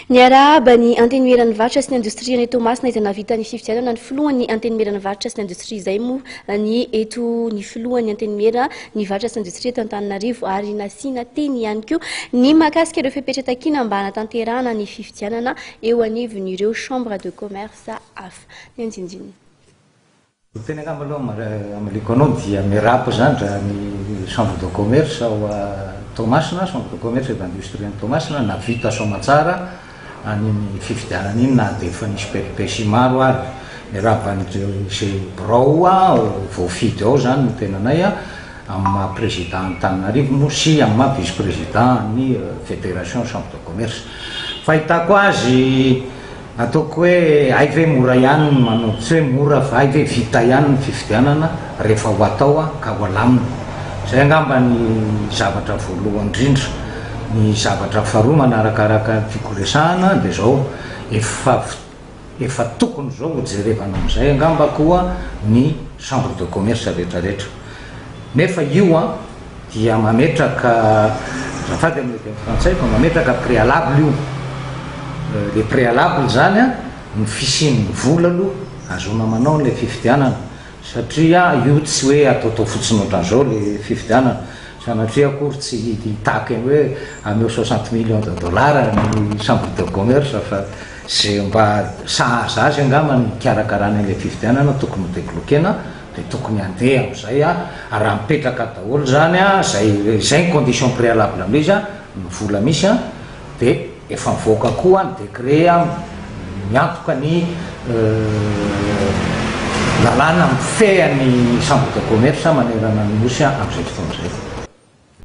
Niarahaba ny Antenimieran'ny Varotra sy ny Indostria any Toamasina izay nahavita ny fifidianana ny filohan'ny Antenimieran'ny Varotra sy ny Indostria izay moa ny eto ny filohan'ny Antenimiera ny Varotra sy ny Indostria eto Antananarivo ary nasiana teny ihany koa ny mahakasika ireo fepetra takiana mba hanatanterahana ny fifidianana eo anivon'ireo Chambre de Commerce hafa. Ny andinindininy. Ny teny angamba aloha hamaliako anao dia miarahaba izany raha ny chambre de commerce ao Toamasina, chambre de commerce et d'industrie any Toamasina nahavita soamatsara an'iny fifidianana iny na dia efa nisy péripéties maro ary. Miarahaba an'ireo izay birao voafidy ao izany ny tenanay amin'ny maha président an'Antananarivo moa sy amin'ny maha vice président an'ny fédération chambre de commerce. Fahitako azy Ataoko hoe hay ve mora ihany ny manao, tsy hoe mora fa hay ve vita ihany ny fifidianana rehefa ho atao ka ho alamina. Izay angamba ny zavatra voalohany indrindra. Ny zavatra faharoa manarakaraka ny tiako resahana dia izao, efa efa tokony izao ho jerevana amin'izay angamba koa ny chambre de commerce rehetrarehetra. Nefa io an! dia mametraka, azafady amin'ilay teny frantsay, fa mametraka préalable io. Ilay préalable izany an, ny fisian'ny vola aloha ahazoana manao an'ilay fifidianana, satria io tsy hoe ataotao fotsiny ohatran'izao ilay fifidianana, sanatria akory tsy hitaky ny hoe ameo soixante millions de dollars ny chambre de commerce fa izay mba sahaza azy angamba ny hikarakarana an'ilay fifidianana tokony ho debloquer-na. Dia tokony handeha amin'izay a, raha mipetraka daholo izany a, izay izay ny condition préalable amin'ilay izy a, ny vola misy a, dia efa mivoaka koa ny décret a, miantoka ny lalàna mifehy ny chambre de commerce manerana ny Nosy amin'izay fotoana izay.